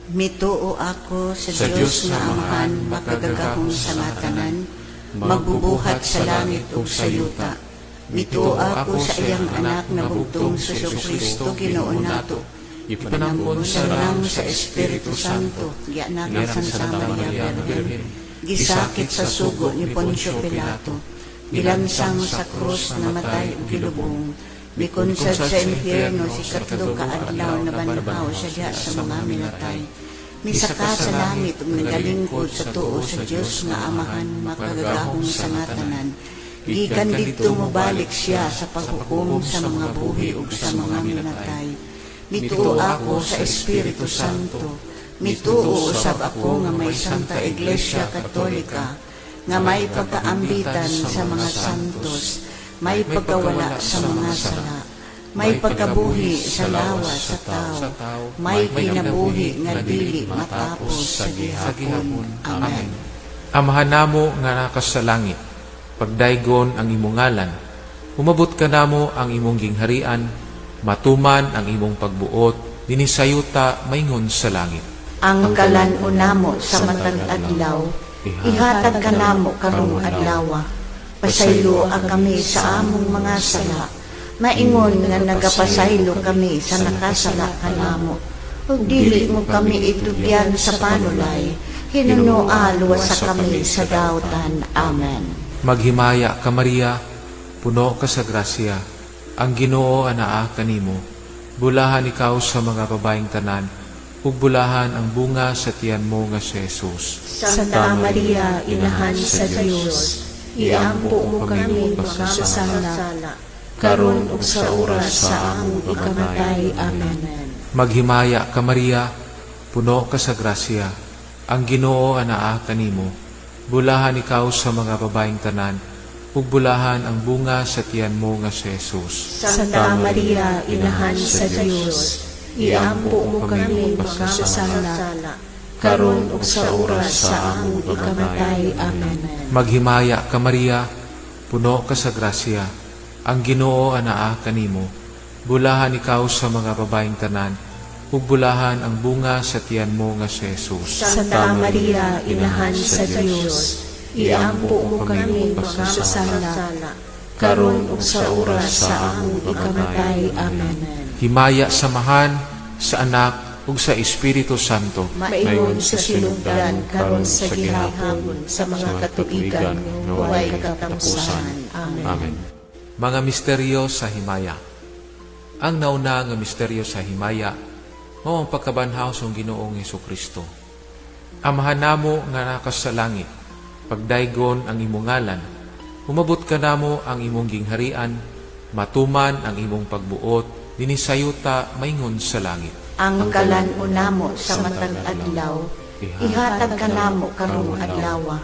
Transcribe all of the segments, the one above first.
Mituo ako sa Sa Dios nga Amahan, makagagahom sa nga tanan, magbubuhat sa langit ug sa yuta. Mituo ako sa iyang Anak nga bugtong si Kristo, Ginoo nato. Ipanangkon sa sa lang sa Espiritu Santo, gianak Gianak sa sa Santa Maria Birhen, gisakit sa sugo ni Poncio Pilato, gilansang sa krus, namatay ug gilubong, mikonsad sa impyerno, sa ikatlo ka adlaw nabanhaw siya diha sa mga minatay. Misaka sa langit ug nagalingkod sa tuo sa Dios nga Amahan, makagagahom sa nga tanan. Gikan didto mobalik siya sa paghukom sa mga buhi ug sa mga minatay. Mituo ako sa Espiritu Santo. Mituo usab ako nga may Santa Iglesia Katolika, nga may pagkaambitan sa mga santos, may pagkawala sa mga sala, may pagkabuhi sa lawas sa tao, may kinabuhi nga dili matapos sa gihapon. Amen. Amahan namo nga naka sa langit, pagdaygon ang imong ngalan. Umabot kanamo ang imong gingharian, matuman ang imong pagbuot dinhi sa yuta maingon sa langit. Ang kalan-on namo sa matag adlaw, ihatag kanamo karong adlaw. Pasayloa kami sa among mga sala, maingon nga nagapasaylo kami sa nakasala kanamo. Ug dili mo kami itugyan sa panulay, hinunoa luwasa kami sa dautan. Amen. Maghimaya ka, Maria, puno ka sa grasya. Ang Ginoo anaa kanimo. Bulahan ikaw sa mga babaeng tanan, ug bulahan ang bunga sa tiyan mo nga si Jesus. Santa Maria, Inahan sa Dios, iampo mo kami makasasala, karon ug sa oras sa among ikamatay. Amen. Maghimaya ka, Maria, puno ka sa grasya. Ang Ginoo anaa kanimo. Bulahan ikaw sa mga babaeng tanan, ug bulahan ang bunga sa tiyan mo nga si Jesus. Santa Maria, Inahan sa Dios, iampo mo kami makasasala, karon ug sa oras sa among ikamatay. Amen. Maghimaya ka, Maria, puno ka sa grasya. Ang Ginoo anaa kanimo. Bulahan ikaw sa mga babaeng tanan, ug bulahan ang bunga sa tiyan mo nga si Jesus. Santa Maria, Inahan sa Dios, iampo mo kami makasasala, karon ug sa oras sa among ikamatay. Amen. Himaya sa Amahan, sa Anak, ug sa Espiritu Santo. Maingon sa sinugdan, karon sa gihapon, sa mga katuigan nga way katapusan. Amen. Amen. Mga misteryo sa himaya. Ang nauna nga misteryo sa himaya, mao ang pagkabanhaw sa Ginoong Hesus Kristo. Amahan namo nga naka sa langit, pagdaygon ang imong ngalan. Umabot kanamo ang imong gingharian, matuman ang imong pagbuot dinhi sa yuta maingon sa langit. Ang kalan-on namo sa matag adlaw, ihatag kanamo karong adlaw.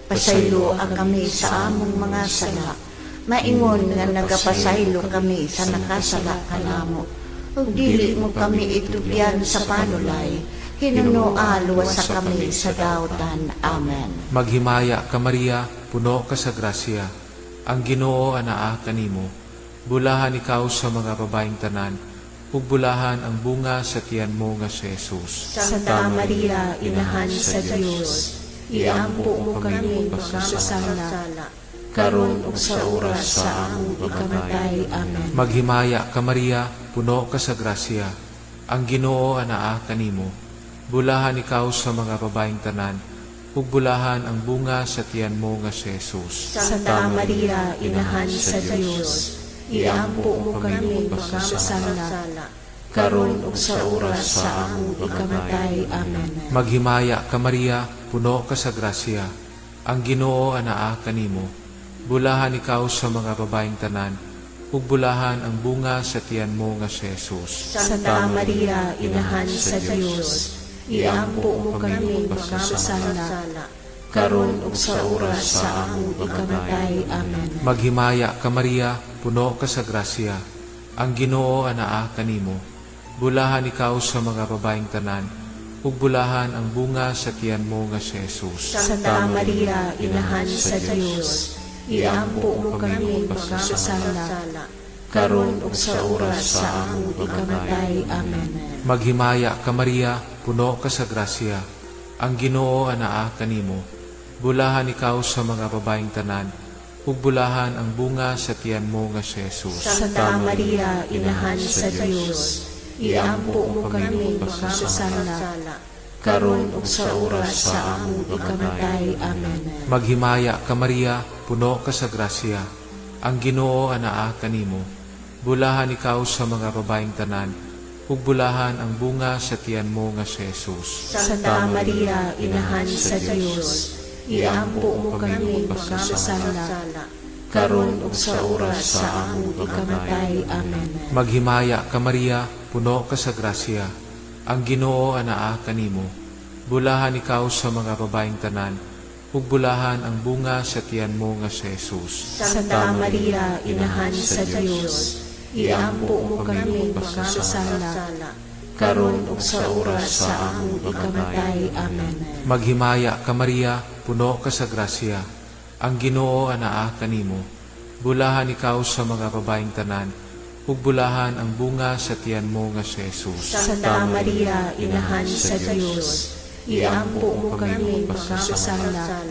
Pasayloa kami sa among mga sala, maingon nga nagapasaylo kami sa nakasala kanamo. Ug dili mo kami itugyan sa panulay, hinunoa luwasa kami sa dautan. Amen. Maghimaya ka, Maria, puno ka sa grasya. Ang Ginoo anaa kanimo. Bulahan ikaw sa mga babaeng tanan, ug bulahan ang bunga sa tiyan mo nga si Jesus. Santa Maria, Inahan sa Dios, iampo mo kami makasasala, karon ug sa oras sa among ikamatay. Amen. Maghimaya ka, Maria, puno ka sa grasya. Ang Ginoo anaa kanimo. Bulahan ikaw sa mga babaeng tanan, ug bulahan ang bunga sa tiyan mo nga si Jesus. Santa Maria, Inahan sa Dios, iampo mo kami makasasala, karon ug sa oras sa among ikamatay. Amen. Maghimaya ka, Maria, puno ka sa grasya. Ang Ginoo anaa kanimo. Bulahan ikaw sa mga babaeng tanan, ug bulahan ang bunga sa tiyan mo nga si Jesus. Santa Maria, Inahan sa Dios, iampo mo kami makasasala, karon ug sa oras sa among ikamatay. Amen. Maghimaya ka, Maria, puno ka sa grasya. Ang Ginoo anaa kanimo. Bulahan ikaw sa mga babaeng tanan, ug bulahan ang bunga sa tiyan mo nga si Jesus. Santa Maria, Inahan sa Dios, iampo mo kami makasasala, karon ug sa oras sa among ikamatay. Amen. Maghimaya ka, Maria, puno ka sa grasya. Ang Ginoo anaa kanimo. Bulahan ikaw sa mga babaeng tanan, ug bulahan ang bunga sa tiyan mo nga si Jesus. Santa Maria, Inahan sa Dios, iampo mo kami makasasala, karon ug sa oras sa among ikamatay. Amen. Maghimaya ka, Maria, puno ka sa grasya. Ang Ginoo anaa kanimo. Bulahan ikaw sa mga babaeng tanan, ug bulahan ang bunga sa tiyan mo nga si Jesus. Santa Maria, Inahan sa Dios, iampo mo kami makasasala, karon ug sa oras sa among ikamatay. Amen. Maghimaya ka, Maria, puno ka sa grasya. Ang Ginoo anaa kanimo. Bulahan ikaw sa mga babaeng tanan, ug bulahan ang bunga sa tiyan mo nga si Jesus. Santa Maria, Inahan sa Dios, iampo mo kami makasasala, karon ug sa oras sa among ikamatay. Amen. Maghimaya ka, Maria, puno ka sa grasya. Ang Ginoo anaa kanimo. Bulahan ikaw sa mga babaeng tanan, ug bulahan ang bunga sa tiyan mo nga si Jesus. Santa Maria, Inahan sa Dios, iampo mo kami makasasala,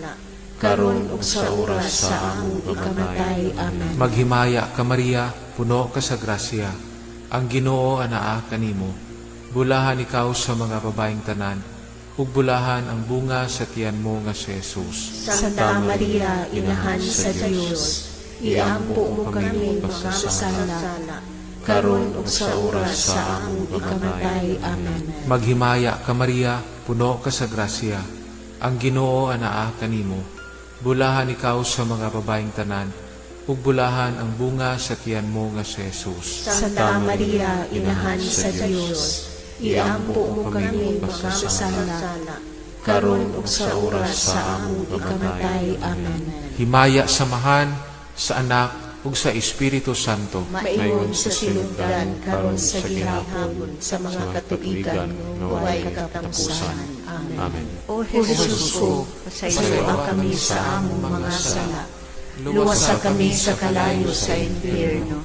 karon ug sa oras sa among ikamatay. Amen. Maghimaya ka, Maria, puno ka sa grasya. Ang Ginoo anaa kanimo. Bulahan ikaw sa mga babaeng tanan, ug bulahan ang bunga sa tiyan mo nga si Jesus. Santa Maria, Inahan sa Dios, iampo mo kami makasasala, karon ug sa oras sa among ikamatay. Amen. Maghimaya ka, Maria, puno ka sa grasya. Ang Ginoo anaa kanimo. Bulahan ikaw sa mga babaeng tanan, ug bulahan ang bunga sa tiyan mo nga si Jesus. Santa Maria, Inahan sa Dios, iampo mo kami makasasala, karon ug sa oras sa among ikamatay. Amen. Himaya sa Amahan, sa Anak, ug sa Espiritu Santo. Maingon sa sinugdan, karon sa gihapon, sa mga katuigan nga way katapusan. Amen. Amen. O Jesus ko, pasayloa kami sa among mga sala. Luwasa kami sa kalayo sa impyerno.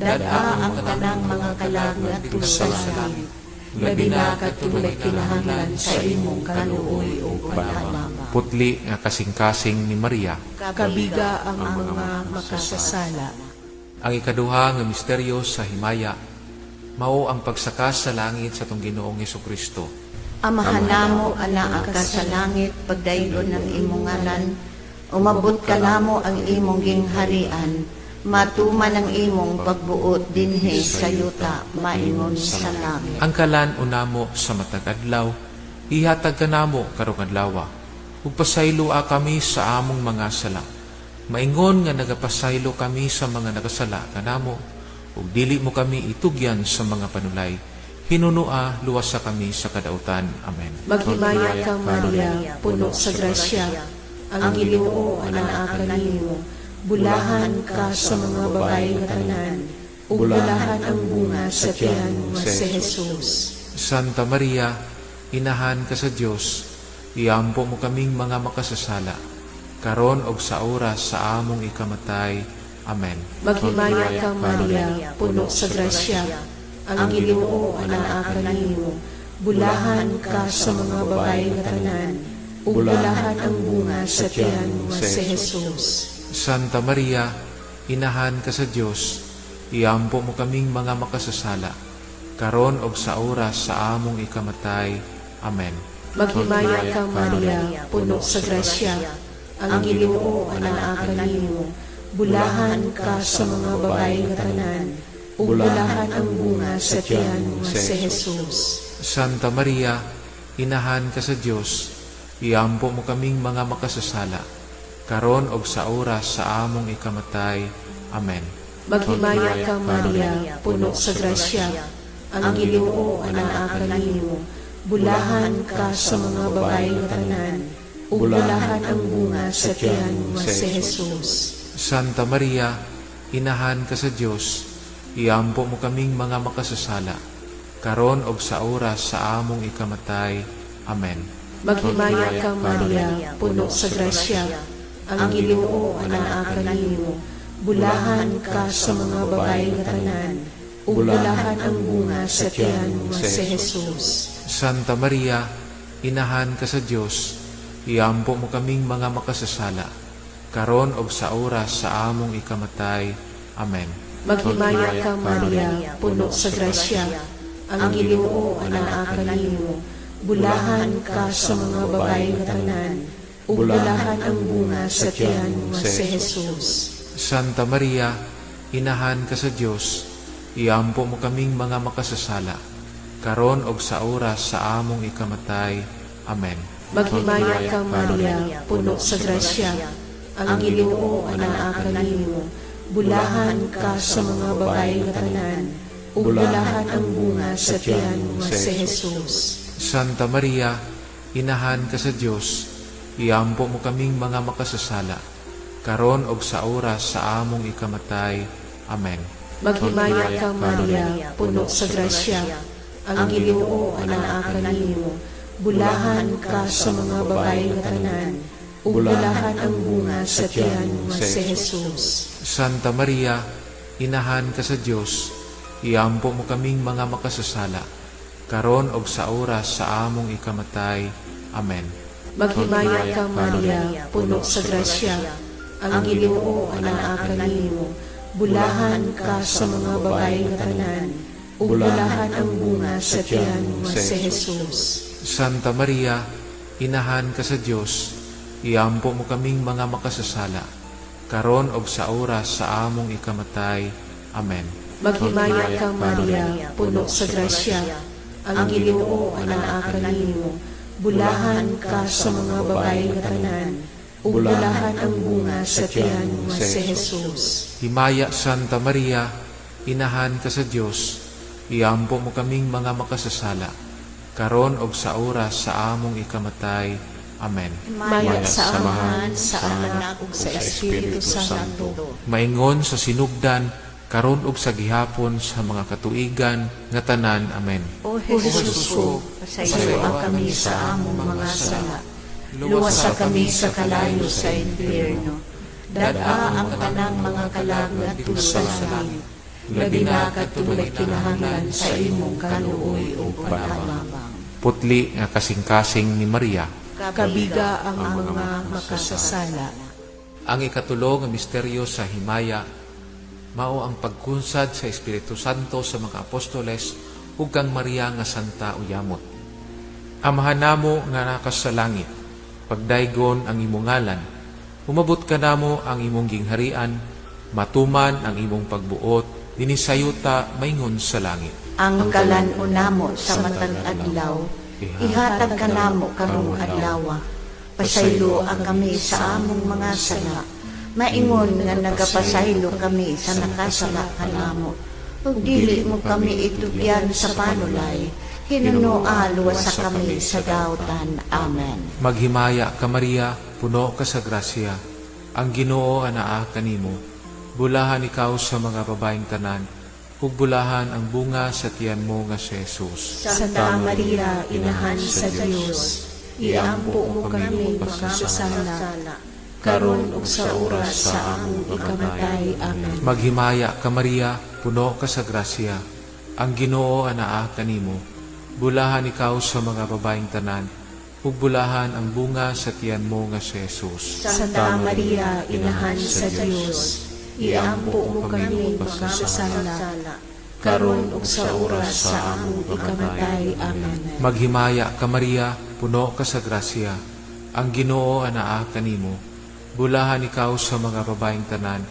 Dad-a ang tanang mga kalag ngadto sa langit. Labi na katong nagkinahanglan sa imong kaluoy o panabang. Putli nga kasing-kasing ni Maria. Kabiga ang mga makasasala. Ang ikaduha nga misteryo sa himaya, mao ang pagsaka sa langit sa atong Ginoong Kristo. Amahan namo anaa ka sa langit, pagdaygon ang imong ngalan. Umabot kanamo ang imong gingharian. Matuman ang imong pagbuot dinhi sa yuta, maingon sa langit. Ang kalan-on namo sa matag adlaw, ihatag kanamo karong adlawa. Ug pasayloa kami sa among mga sala. Maingon nga nagapasaylo kami sa mga nagasala kanamo, ug dili mo kami itugyan sa mga panulay. Hinunua, luwasa kami sa kadautan. Amen. Maghimaya ka, Maria, puno sa grasya. Ang Ginoo anaa kanimo. Bulahan ka sa mga babae nga tanan, ug bulahan ang bunga sa tiyan nga si Jesus. Santa Maria, Inahan ka sa Dios, iampo mo kaming mga makasasala, karon og sa oras sa among ikamatay. Amen. Maghimaya ka, Maria, puno sa grasya. Ang Ginoo anaa kanimo. Bulahan ka sa mga babae nga tanan, ug bulahan ang bunga sa tiyan nga si Jesus. Santa Maria, Inahan ka sa Dios, iampo mo kaming mga makasasala, karon og sa oras sa among ikamatay. Amen. Maghimaya ka, Maria, puno sa grasya. Ang Ginoo anaa kanimo. Bulahan ka sa mga babae nga tanan, ug bulahan ang bunga sa tiyan nga si Jesus. Santa Maria, Inahan ka sa Dios, iampo mo kaming mga makasasala, karon og sa oras sa among ikamatay. Amen. Maghimaya ka, Maria, puno sa grasya. Ang Ginoo anaa kanimo. Bulahan ka sa mga babae nga tanan, ug bulahan ang bunga sa tiyan nga si Jesus. Santa Maria, Inahan ka sa Dios, iampo mo kaming mga makasasala, karon og sa oras sa among ikamatay. Amen. Maghimaya ka, Maria, puno sa grasya. Ang Ginoo anaa kanimo. Bulahan ka sa mga babae nga tanan, ug bulahan ang bunga sa tiyan nga si Jesus. Santa Maria, inahan ka sa Dios, iampo mo kaming mga makasasala, karon og sa oras sa among ikamatay. Amen. Maghimaya ka, Maria, puno sa grasya, ang Ginoo anaa kanimo. Bulahan ka sa mga babae nga tanan, ug bulahan ang bunga sa tiyan nga si Jesus. Santa Maria, inahan ka sa Dios, iampo mo kaming mga makasasala, karon og sa oras sa among ikamatay. Amen. Maghimaya ka, Maria, puno sa grasya, ang Ginoo anaa kanimo. Bulahan ka sa mga babae nga tanan, ug bulahan ang bunga sa tiyan nga si Jesus. Santa Maria, inahan ka sa Dios, iampo mo kaming mga makasasala, karon og sa oras sa among ikamatay. Amen. Maghimaya ka, Maria, puno sa grasya, ang Ginoo anaa kanimo. Bulahan ka sa mga babae nga tanan, ug bulahan ang bunga sa tiyan nga si Jesus. Santa Maria, inahan ka sa Dios, iampo mo kaming mga makasasala, karon og sa oras sa among ikamatay. Amen. Maghimaya ka, Maria, puno sa grasya, ang Ginoo anaa kanimo. Bulahan ka sa mga babae nga tanan, ug bulahan ang bunga sa tiyan nga si Jesus. Santa Maria, inahan ka sa Dios, iampo mo kaming mga makasasala, karon og sa oras sa among ikamatay. Amen. Maghimaya ka, Maria, puno sa grasya, ang Ginoo anaa kanimo. Bulahan ka sa mga babae nga tanan, ug bulahan ang bunga sa tiyan nga si Jesus. Himaya, Santa Maria, inahan ka sa Dios, iampo mo kaming mga makasasala, karon og sa oras sa among ikamatay. Amen. Himaya sa Amahan, sa Anak, ug sa Espiritu Santo. Maingon sa sinugdan, karon ug sa gihapon sa mga katuigan nga tanan. Amen. O Jesus ko, pasayloa kami sa among mga sala. Luwasa kami sa kalayo sa impyerno. Dad-a ang tanang mga kalag ngadto sa langit. Labi na kadtong nagkinahanglan sa imong kaluoy ug pag-abang. Putli nga kasing-kasing ni Maria. Kabiga ang mga makasasala. Ang ikatulo nga misteryo sa himaya mao ang pagkunsad sa Espiritu Santo sa mga apostoles ug kang Maria nga Santa Uyamot. Amahan namo nga naa ka sa langit, pagdaygon ang imong ngalan. Umabot kanamo ang imong gingharian, matuman ang imong pagbuot dinhi sa yuta maingon sa langit. Ang kalan-on namo sa matag adlaw, ihatag kanamo karong adlaw. Pasayloa kami sa among mga sala. Maingon nga nagapasaylo kami sa nakasala kanamo. Ug dili mo kami itugyan sa panulay, hinunoa luwasa kami sa dautan. Amen. Maghimaya ka, Maria, puno ka sa grasya. Ang Ginoo anaa kanimo. Bulahan ikaw sa mga babaeng tanan, ug bulahan ang bunga sa tiyan mo nga si Jesus. Santa Maria, inahan sa Dios, iampo mo kami makasasala, karon ug sa oras sa among ikamatay. Amen. Maghimaya ka, Maria, puno ka sa grasya. Ang Ginoo anaa kanimo. Bulahan ikaw sa mga babaeng tanan, ug bulahan ang bunga sa tiyan mo nga si Jesus. Santa Maria, inahan sa Dios, iampo mo kami makasasala, karon ug sa oras sa among ikamatay. Amen. Maghimaya ka, Maria, puno ka sa grasya. Ang Ginoo anaa kanimo. Bulahan ikaw sa mga babaeng tanan,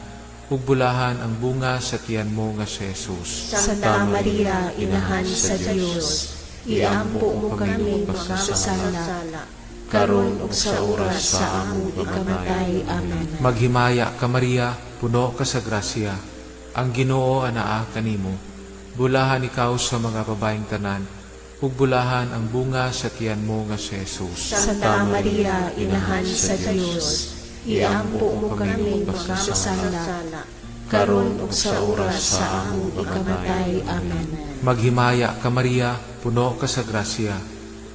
ug bulahan ang bunga sa tiyan mo nga si Jesus. Santa Maria, inahan sa Dios, iampo mo kami makasasala, karon ug sa oras sa among ikamatay. Amen. Maghimaya ka, Maria, puno ka sa grasya. Ang Ginoo anaa kanimo. Bulahan ikaw sa mga babaeng tanan, ug bulahan ang bunga sa tiyan mo nga si Jesus. Santa Maria, inahan sa Dios, iampo mo kami makasasala, karon ug sa oras sa among ikamatay. Amen. Maghimaya ka, Maria, puno ka sa grasya.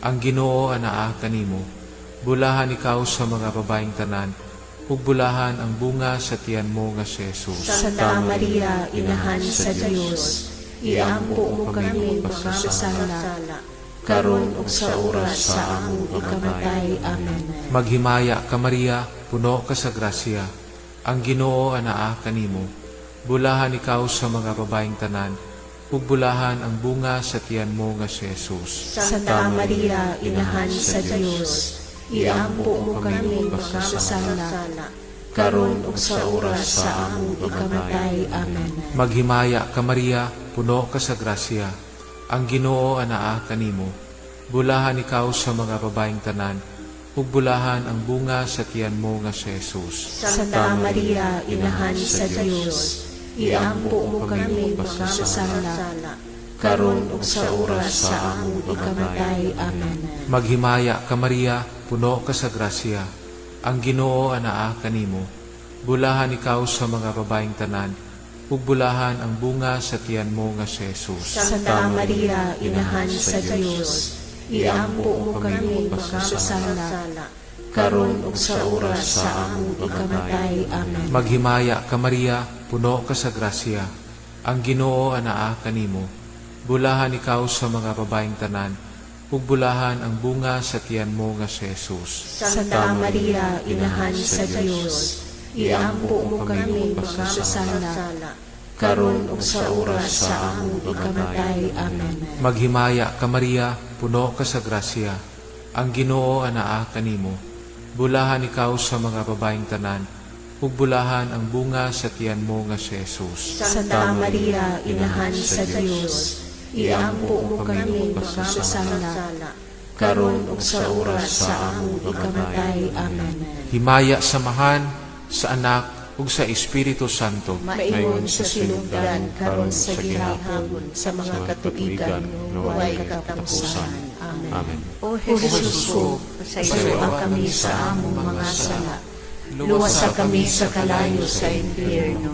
Ang Ginoo anaa kanimo. Bulahan ikaw sa mga babaeng tanan, ug bulahan ang bunga sa tiyan mo nga si Jesus. Santa Maria, Inahan sa Dios, iampo mo kami makasasala, karon ug sa oras sa among ikamatay. Amen. Maghimaya ka, Maria, puno ka sa grasya. Ang Ginoo anaa kanimo. Bulahan ikaw sa mga babaeng tanan, ug bulahan ang bunga sa tiyan mo nga si Jesus. Santa Maria, Inahan sa Dios, iampo mo kami makasasala, karon ug sa oras sa among ikamatay. Amen. Maghimaya ka, Maria, puno ka sa grasya. Ang Ginoo anaa kanimo. Bulahan ikaw sa mga babaeng tanan, ug bulahan ang bunga sa tiyan mo nga si Jesus. Santa Maria, Inahan sa Dios, iampo mo kami makasasala, karon ug sa oras sa among ikamatay. Amen. Maghimaya ka, Maria, puno ka sa grasya. Ang Ginoo anaa kanimo. Bulahan ikaw sa mga babaeng tanan, ug bulahan ang bunga sa tiyan mo nga si Jesus. Santa Maria, Inahan sa Dios, iampo mo kami makasasala, karon ug sa oras sa among ikamatay. Amen. Maghimaya ka, Maria, puno ka sa grasya. Ang Ginoo anaa kanimo. Bulahan ikaw sa mga babaeng tanan, ug bulahan ang bunga sa tiyan mo nga si Jesus. Santa Maria, Inahan sa Dios, iampo mo kami makasasala, karon ug sa oras sa among ikamatay. Amen. Maghimaya ka, Maria, puno ka sa grasya. Ang Ginoo anaa kanimo. Bulahan ikaw sa mga babaeng tanan, ug bulahan ang bunga sa tiyan mo nga si Jesus. Santa Maria, Inahan sa Dios, iampo mo kami makasasala, karon ug sa oras sa among ikamatay. Amen. Himaya sa Amahan, sa Anak, ug sa Espiritu Santo. Maingon sa sinugdan, karon sa gihapon, sa mga katuigan, way katapusan. Amen. Amen. O Jesus ko, pasayloa kami sa among mga sala. Luwasa kami sa kalayo sa impyerno.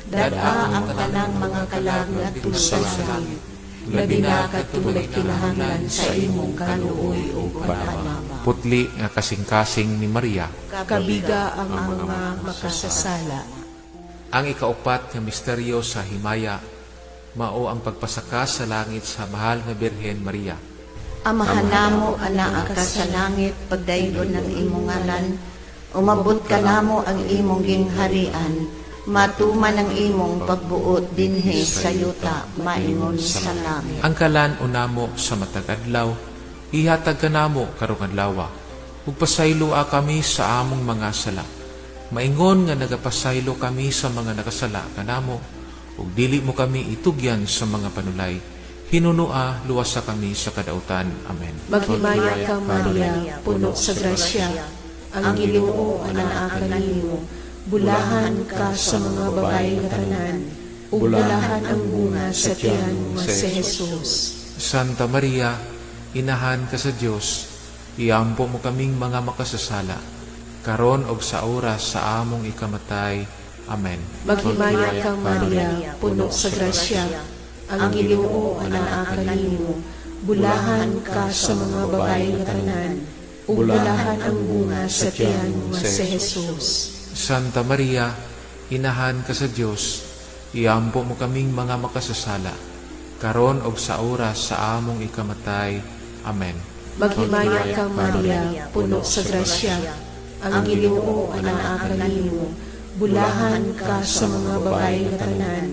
Dad-a ang tanang mga kalag ngadto sa langit. Labi na katong nagkinahanglan sa imong kaluoy ug panabang. Putli nga kasing-kasing ni Maria. Kabiga ang mga makasasala. Ang ikaupat nga misteryo sa himaya, mao ang pagpasaka sa langit sa mahal nga Birhen Maria. Amahan namo, anaa ka sa langit, pagdaygon ng imong ngalan. Umabot ka namo ang imong gingharian. Matuman ang imong pagbuot dinhi sa yuta, maingon sa langit. Ang kalan-on namo sa matag adlaw, ihatag kanamo karong adlawa. Ug pasayloa kami sa among mga sala. Maingon nga nagapasaylo kami sa mga nakasala kanamo, ug dili mo kami itugyan sa mga panulay. Hinunoa, luwasa kami sa kadautan. Amen. Maghimaya ka, Maria, puno sa grasya. Ang Ginoo anaa kanimo. Bulahan ka sa mga babae nga tanan, ug bulahan ang bunga sa tiyan nga si Jesus. Santa Maria, Inahan ka sa Dios, iampo mo kaming mga makasasala, karon og sa oras sa among ikamatay. Amen. Maghimaya ka, Maria, puno sa grasya. Ang Ginoo anaa kanimo. Bulahan ka sa mga babae nga tanan, ug bulahan ang bunga sa tiyan nga si Jesus. Santa Maria, Inahan ka sa Dios, iampo mo kaming mga makasasala, karon og sa oras sa among ikamatay. Amen. Maghimaya ka, Maria, puno sa grasya. Ang Ginoo anaa kanimo. Bulahan ka sa mga babae nga tanan,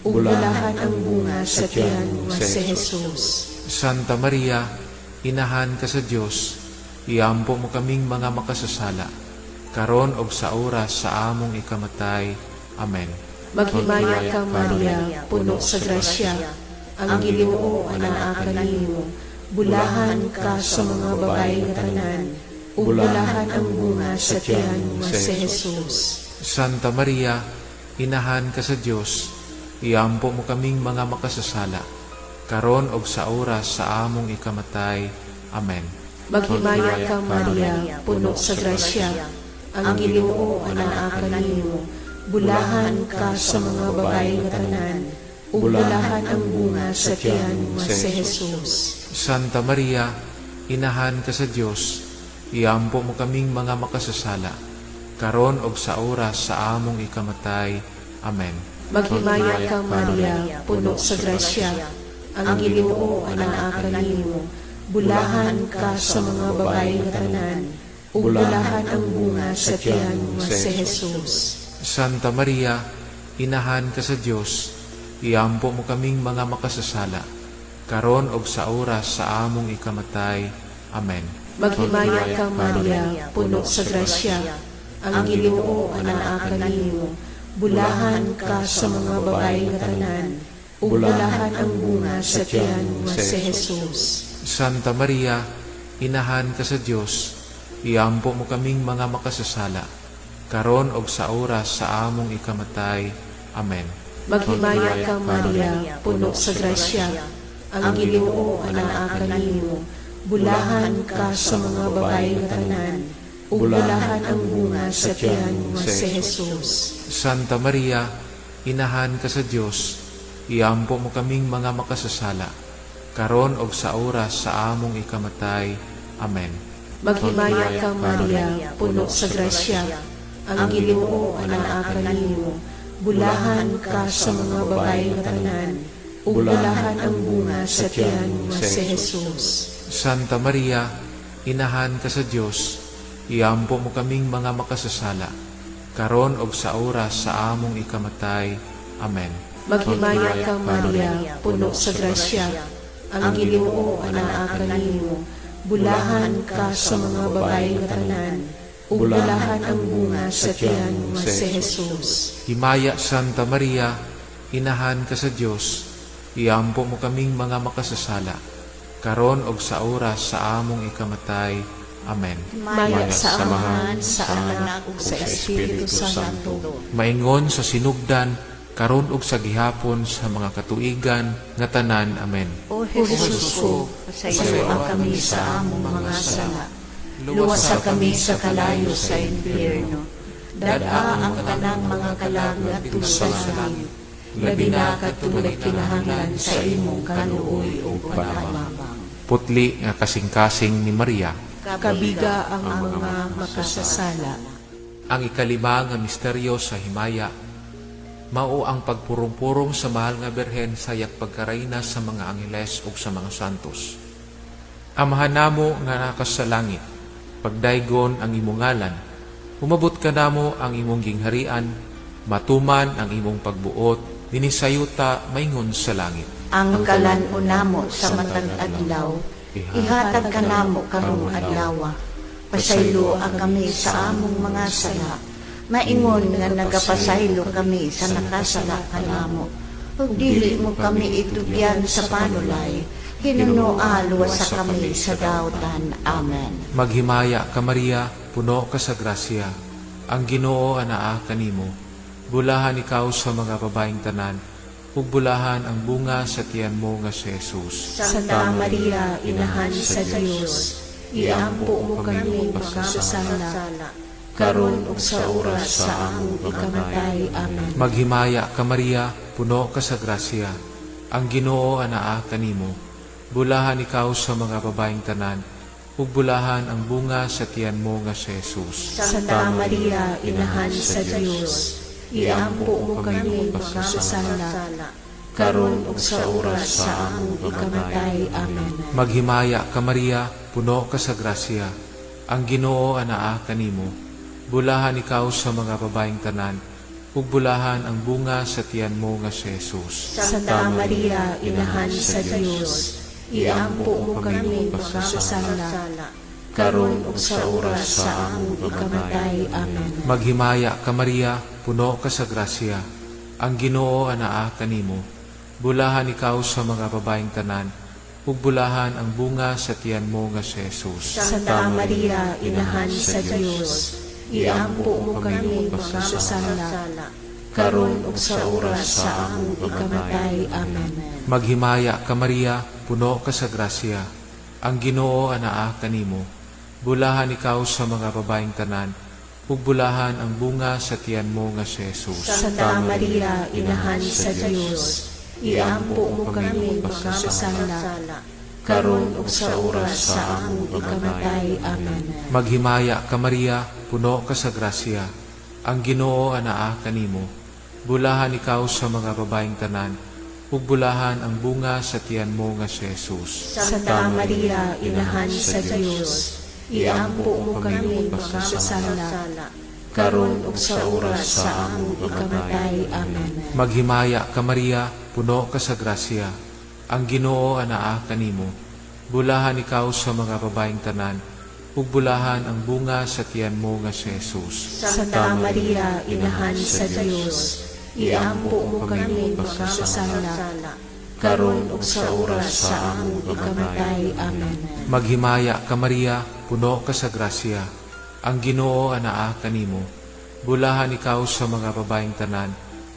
ug bulahan ang bunga sa tiyan nga si Jesus. Santa Maria, Inahan ka sa Dios, iampo mo kaming mga makasasala, karon og sa oras sa among ikamatay. Amen. Maghimaya ka, Maria, puno sa grasya. Ang Ginoo anaa kanimo. Bulahan ka sa mga babae nga tanan, ug bulahan ang bunga sa tiyan nga si Jesus. Santa Maria, Inahan ka sa Dios, iampo mo kaming mga makasasala, karon og sa oras sa among ikamatay. Amen. Maghimaya ka, Maria, puno sa grasya. Ang Ginoo anaa kanimo. Bulahan ka sa mga babae nga tanan, ug bulahan ang bunga sa tiyan nga si Jesus. Santa Maria, Inahan ka sa Dios, iampo mo kaming mga makasasala, karon ug sa oras sa among ikamatay. Amen. Maghimaya ka, Maria, puno sa grasya, ang Ginoo anaa kanimo. Bulahan ka sa mga babae nga tanan, ug bulahan ang bunga sa tiyan nga si Jesus. Santa Maria, inahan ka sa Dios, iampo mo kaming mga makasasala, karon ug sa oras sa among ikamatay. Amen. Maghimaya ka, Maria, puno sa grasya, ang Ginoo anaa kanimo. Bulahan ka sa mga babae nga tanan, ug bulahan ang bunga sa tiyan nga si Jesus. Santa Maria, inahan ka sa Dios, iampo mo kaming mga makasasala, karon ug sa oras sa among ikamatay. Amen. Maghimaya ka, Maria, puno sa grasya, ang Ginoo anaa kanimo. Bulahan ka sa mga babae nga tanan, ug bulahan ang bunga sa tiyan nga si Jesus. Santa Maria, inahan ka sa Dios, iampo mo kaming mga makasasala, karon ug sa oras sa among ikamatay. Amen. Maghimaya ka, Maria, puno sa grasya, ang Ginoo anaa kanimo. Bulahan ka sa mga babae nga tanan, ug bulahan ang bunga sa tiyan nga si Jesus. Santa Maria, inahan ka sa Dios, iampo mo kaming mga makasasala, karon ug sa oras sa among ikamatay. Amen. Maghimaya ka, Maria, puno sa grasya, ang Ginoo anaa kanimo. Bulahan ka sa mga babae nga tanan, ug bulahan ang bunga sa tiyan nga si Jesus. Himaya, Santa Maria, inahan ka sa Dios, iampo mo kaming mga makasasala, karon ug sa oras sa among ikamatay. Amen. Himaya sa Amahan, sa Anak, ug sa Espiritu Santo. Maingon sa sinugdan, karon ug sa gihapon sa mga katuigan nga tanan. Amen. O Jesus ko, pasayloa kami sa among mga sala. Luwasa kami sa kalayo sa impyerno. Dad-a ang tanang mga kalag ngadto sa langit. Labi na kadtong nagkinahanglan sa imong kaluoy ug panabang. Putli nga kasing-kasing ni Maria. Kabiga ang mga makasasala. Ang ikalima nga misteryo sa himaya, mao ang pagpurong-purong sa mahal nga Birhen sa iyang pagkarayna sa mga angeles ug sa mga santos. Amahan namo nga naa ka sa langit, pagdaygon ang imong ngalan, umabot kanamo ang imong gingharian, matuman ang imong pagbuot, dinhi sa yuta maingon sa langit. Ang kalan-on namo sa matag adlaw, ihatag kanamo karong adlaw. Pasayloa kami sa among mga sala, maingon nga nagapasaylo kami sa nakasala kanamo. Ug dili mo kami itugyan sa panulay, hinunoa luwasa kami sa dautan. Amen. Maghimaya ka, Maria, puno ka sa grasya. Ang Ginoo anaa kanimo. Bulahan ikaw sa mga babaeng tanan, ug bulahan ang bunga sa tiyan mo nga si Jesus. Santa Maria, inahan sa Dios, iampo mo kami makasasala, karon ug sa oras sa among ikamatay. Amen. Maghimaya ka, Maria, puno ka sa grasya. Ang Ginoo anaa kanimo. Bulahan ikaw sa mga babaeng tanan, ug bulahan ang bunga sa tiyan mo nga si Jesus. Santa Maria, inahan sa Dios, iampo mo kami makasasala, karon ug sa oras sa among ikamatay. Amen. Maghimaya ka, Maria, puno ka sa grasya. Ang Ginoo anaa kanimo. Bulahan ikaw sa mga babaeng tanan, ug bulahan ang bunga sa tiyan mo nga si Jesus. Santa Maria, inahan sa Dios, iampo mo kami makasasala, karon ug sa oras sa among ikamatay. Amen. Maghimaya ka, Maria, puno ka sa grasya. Ang Ginoo anaa kanimo. Bulahan ikaw sa mga babaeng tanan, ug bulahan ang bunga sa tiyan mo nga si Jesus. Santa Maria, inahan sa Dios, iampo mo kami makasasala, karon ug sa oras sa among ikamatay. Amen. Maghimaya ka, Maria, puno ka sa grasya. Ang Ginoo anaa kanimo. Bulahan ikaw sa mga babaeng tanan, ug bulahan ang bunga sa tiyan mo nga si Jesus. Santa Maria, inahan sa Dios, iampo mo kami makasasala, karon ug sa oras sa among ikamatay. Amen. Maghimaya ka, Maria, puno ka sa grasya. Ang Ginoo anaa kanimo. Bulahan ikaw sa mga babaeng tanan, ug bulahan ang bunga sa tiyan mo nga si Jesus. Santa Maria, Inahan sa Dios, iampo mo kami makasasala, karon ug sa oras sa among ikamatay. Amen. Maghimaya ka, Maria, puno ka sa grasya. Ang Ginoo anaa kanimo. Bulahan ikaw sa mga babaeng tanan, ug bulahan ang bunga sa tiyan mo nga si Jesus. Santa Maria, Inahan sa Dios, iampo mo kami makasasala, karon ug sa oras sa among ikamatay. Amen. Maghimaya ka, Maria, puno ka sa grasya. Ang Ginoo anaa kanimo. Bulahan ikaw sa mga babaeng tanan,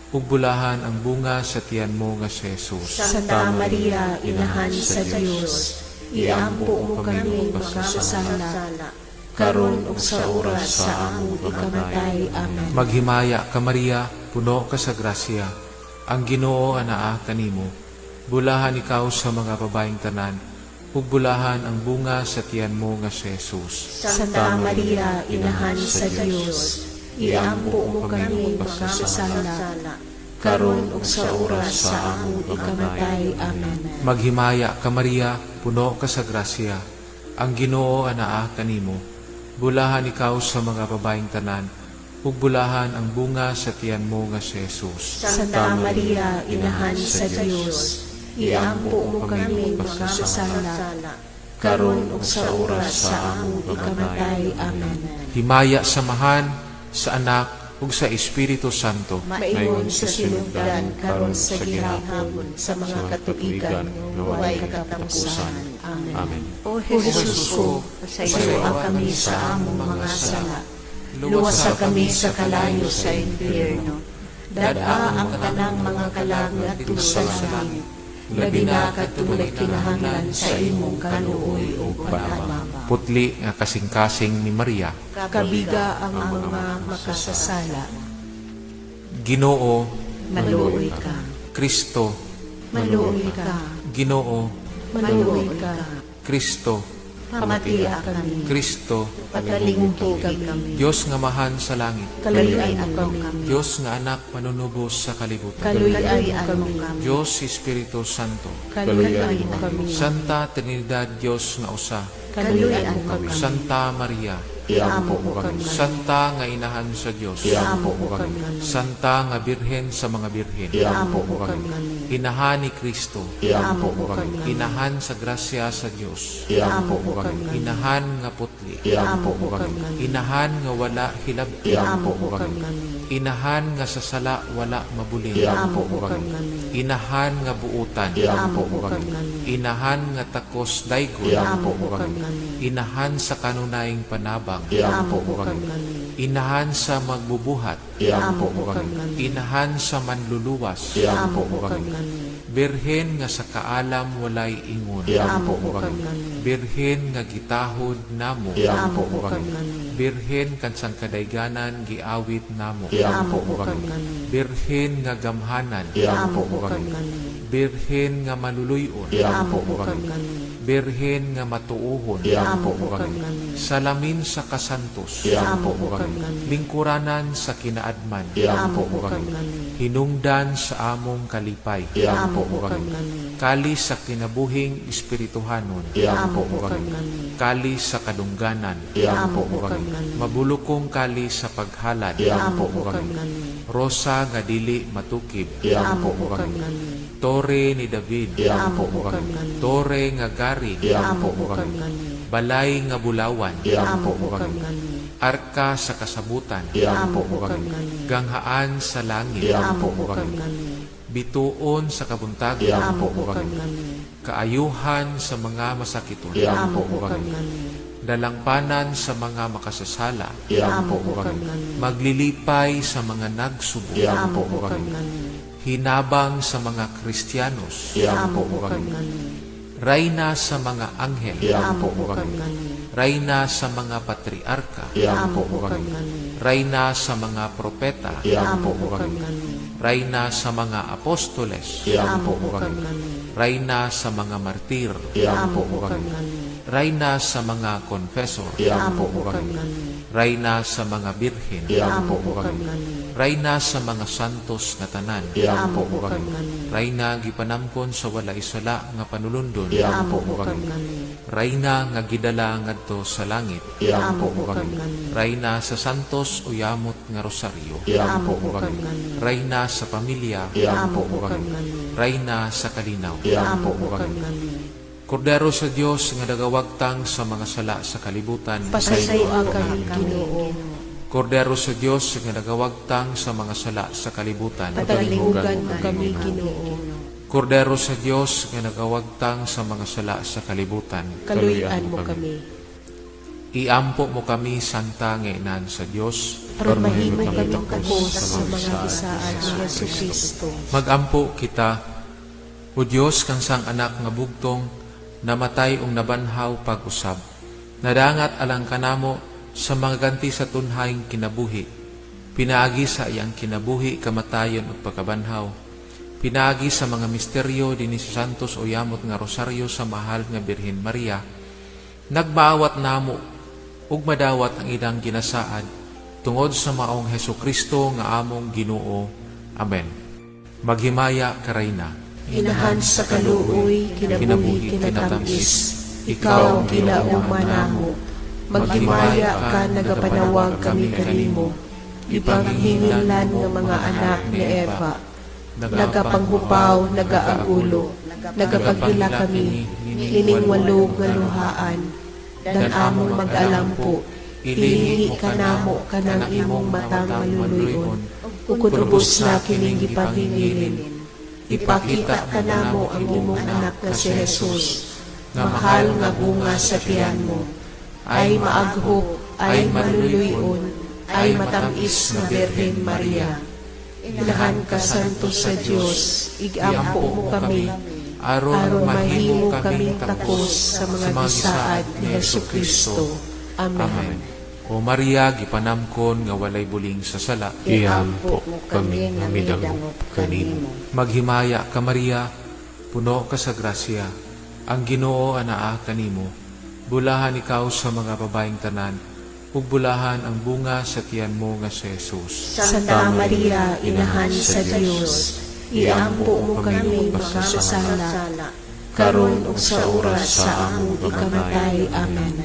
ug bulahan ang bunga sa tiyan mo nga si Jesus. Santa Maria, Inahan sa Dios, iampo mo kami makasasala, karon ug sa oras sa among ikamatay. Amen. Maghimaya ka, Maria, puno ka sa grasya. Ang Ginoo anaa kanimo. Bulahan ikaw sa mga babaeng tanan, ug bulahan ang bunga sa tiyan mo nga si Jesus. Santa Maria, Inahan sa Dios, iampo mo kami makasasala, karon ug sa oras sa among ikamatay. Amen. Maghimaya ka, Maria, puno ka sa grasya. Ang Ginoo anaa kanimo. Bulahan ikaw sa mga babaeng tanan, ug bulahan ang bunga sa tiyan mo nga si Jesus. Santa Maria, Inahan sa Dios, iampo mo kami makasasala, karon ug sa oras sa among ikamatay. Amen. Himaya sa Amahan, sa Anak, ug sa Espiritu Santo. Maingon sa sinugdan, karon sa gihapon, sa mga katuigan nga walay katapusan. Amen. Amen. O Jesus ko, pasayloa kami sa among mga sala. Luwasa kami sa kalayo sa impyerno. Dad-a ang tanang mga kalag ngadto sa langit. Labi na kadtong nagkinahanglan sa imong kaluoy ug pag-abang. Putli nga kasing-kasing ni Maria. Kabiga ang mga makasasala. Ginoo, Maluoy ka. Kristo, Maluoy ka. Ginoo, Maluoy ka. Kristo, Pamatia kami. Kristo, Patalingkugi kami. Dios nga Amahan sa langit, Kaluy-an mo kami. Dios nga Anak manunubos sa kalibutan, Kaluy-an mo kami. Dios Espiritu Santo, Kaluy-an mo kami. Santa Trinidad, Dios nga usa, Kaluy-an mo kami. Santa Maria, Iampo mo kami. Santa nga Inahan sa Dios, Iampo mo kami. Santa nga Birhen sa mga birhen, Iampo mo kami. Inahan ni Kristo, Iampo mo kami. Inahan sa grasya sa Dios, Iampo mo kami. Inahan nga putli, Iampo mo kami. Inahan nga wala hilabti, Iampo mo kami. Inahan nga sa sala wala mabulin, Iampo mo kami. Inahan nga buutan, Iampo mo kami. Inahan nga takos daygon, Iampo mo kami. Inahan sa kanunayng panabang, Iampo mo kami. Inahan sa magbubuhat, Iampo mo kami. Inahan sa manluluwas, Iampo mo kami. Birhen nga sa kaalam walay ingon, Iampo mo kami. Birhen nga gitahod namo, Iampo mo kami. Birhen kan sangkadayganan giawit namo, Iampo mo kami. Birhen nga gamhanan, Iampo mo kami. Birhen nga maluluyon, Iampo mo kami. Birhen nga matuohon, Iampo mo kami. Salamin sa kasantos, Iampo mo kami. Lingkuranan sa kinaadman, Iampo mo kami. Hinungdan sa among kalipay, Iampo mo kami. Kalis sa kinabuhing espirituhanon, Iampo mo kami. Kalis sa kadungganan, Iampo mo kami. Mabulukong kalis sa paghalad, Iampo mo kami. Rosa nga dili matukib, Iampo mo kami. Tore ni David, Iampo mo kami. Tore nga gari, Iampo mo kami. Balay nga bulawan, Iampo mo kami. Arka sa kasabutan, Iampo mo kami. Ganghaan sa langit, Iampo mo kami. Bituon sa kabuntagon, Iampo mo kami. Kaayuhan sa mga masakiton, Iampo mo kami. Dalangpanan sa mga makasasala, Iampo mo kami. Maglilipay sa mga nagsubo, Iampo mo kami. Hinabang sa mga Kristiyanos, Iampo mo kami. Rayna sa mga anghel, Iampo mo kami. Rayna sa mga patriarka, Iampo mo kami. Rayna sa mga propeta, Iampo mo kami. Rayna sa mga apostoles, Iampo mo kami. Rayna sa mga martir, Iampo mo kami. Rayna sa mga confessor, Iampo mo kami. Rayna sa mga birhen, Iampo mo kami. Rayna sa mga santos nga tanan, Iampo mo kami. Rayna gipanamkon sa walay sala nga panulundon, Iampo mo kami. Rayna nga gidala ngadto sa langit, Iampo mo kami. Rayna sa santos o yamot nga rosaryo, Iampo mo kami. Rayna sa pamilya, Iampo mo kami. Rayna sa kalinaw. Iampo mo kami. Kordero sa Dios nga nagawagtang sa mga sala sa kalibutan. Pasayloa kami, Ginoo. Kordero sa Dios nga nagawagtang sa mga sala sa kalibutan. Patalinghugan mo kami, Ginoo. Kordero sa Dios nga nagawagtang sa mga sala sa kalibutan. Kaluy-an mo kami. Iampo mo kami, Santa nga Inahan sa Dios. Aron mahimo kami takos sa mga gisaad ni Hesus Kristo. Magampo kita, O Dios kansang anak nga bugtong, namatay ug nabanhaw pag-usab. Nadangat alang kanamo sa mga ganti sa tunhayng kinabuhi. Pinaagi sa iyang kinabuhi, kamatayon ug pagkabanhaw. Pinaagi sa mga misteryo dinhi sa Santos o Yamot nga Rosaryo sa mahal nga Birhen Maria. Nagmaawat namo ug madawat ang ilang ginasaad tungod sa maong Hesus Kristo nga among Ginoo. Amen. Maghimaya ka, Reyna. Inahan sa kaluoy, kinabuhi, kinatamis, ikaw ang ginauma namo. Maghimaya ka, nagapanawag kami kanimo. Ipanghinginlan nga mga anak ni Eva. Nagapanghupaw, nagaagulo, nagapaghila kami, liningwalog nga luhaan. Dan among mag-alampo, ilingi kanamo kanang imong matang maluluyon, ukon ubos na kining gipangingilin. Ipakita kanamo ang imong anak nga si Jesus, mahal nga bunga sa tiyan mo, ay maaghok, ay maluluyon, ay matamis nga Birhen Maria. Inahan ka santo sa Dios, igampo mo kami, aron aron mahimo kaming takos sa mga gisaad ni Hesus Kristo. Amen. Amen. O Maria, gipanamkon nga walay buling sa sala. Iampo kami nga midangop kanimo. Maghimaya ka, Maria, puno ka sa grasya. Ang Ginoo anaa kanimo. Bulahan ikaw sa mga babaeng tanan, ug bulahan ang bunga sa tiyan mo nga si Jesus. Santa Maria, inahan sa Dios, iampo mo kami makasasala, karon ug sa oras sa among ikamatay. Amen.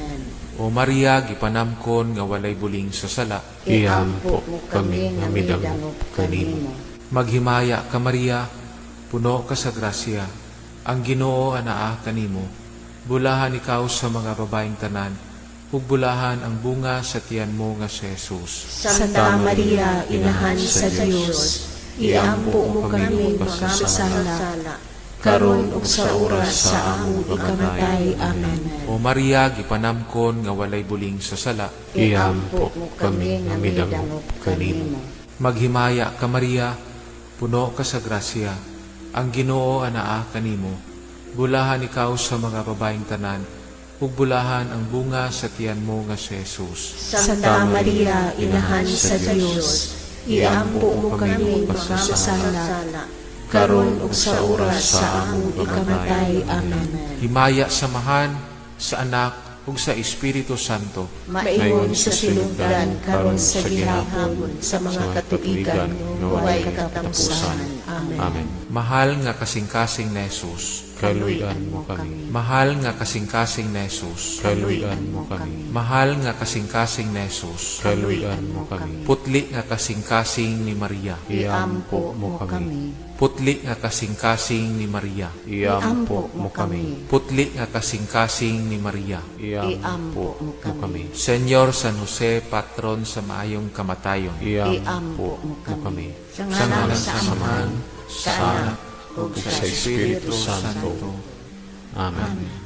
O Maria, gipanamkon nga walay buling sa sala. Iampo kami nga midangop kanimo. Maghimaya ka, Maria, puno ka sa grasya. Ang Ginoo anaa kanimo. Bulahan ikaw sa mga babaeng tanan, ug bulahan ang bunga sa tiyan mo nga si Jesus. Santa Maria, inahan sa Dios, iampo mo kami makasasala, karon ug sa oras sa among ikamatay. Amen. O Maria, gipanamkon nga walay buling sa sala. Iampo kami nga midangop kanimo. Maghimaya ka, Maria, puno ka sa grasya. Ang Ginoo anaa kanimo. Bulahan ikaw sa mga babaeng tanan, ug bulahan ang bunga sa tiyan mo nga si Jesus. Santa Maria, inahan sa Dios, iampo mo kami makasasala, karon ug sa oras sa among ikamatay. Amen. Himaya sa Amahan, sa Anak, ug sa Espiritu Santo. Maingon sa sinugdan karon sa gihapon sa mga katuigan nga walay katapusan. Amen. Amen. Mahal nga kasing-kasing ni Jesus. Kaluy-an mo kami. Mahal nga kasing-kasing ni Jesus. Kaluy-an mo kami. Mahal nga kasing-kasing ni Jesus. Kaluy-an mo kami. Putli nga kasing-kasing ni Maria. Iampo mo kami. Putli nga kasing-kasing ni Maria. Iampo mo kami. Putli nga kasing-kasing ni Maria. Iampo mo kami. Senyor San Jose, patron sa maayong kamatayon. Iampo mo kami. Sa Sa ngalan ngalan sa sa Amahan, Amahan, sa Anak, ug sa Espiritu Santo. Amen.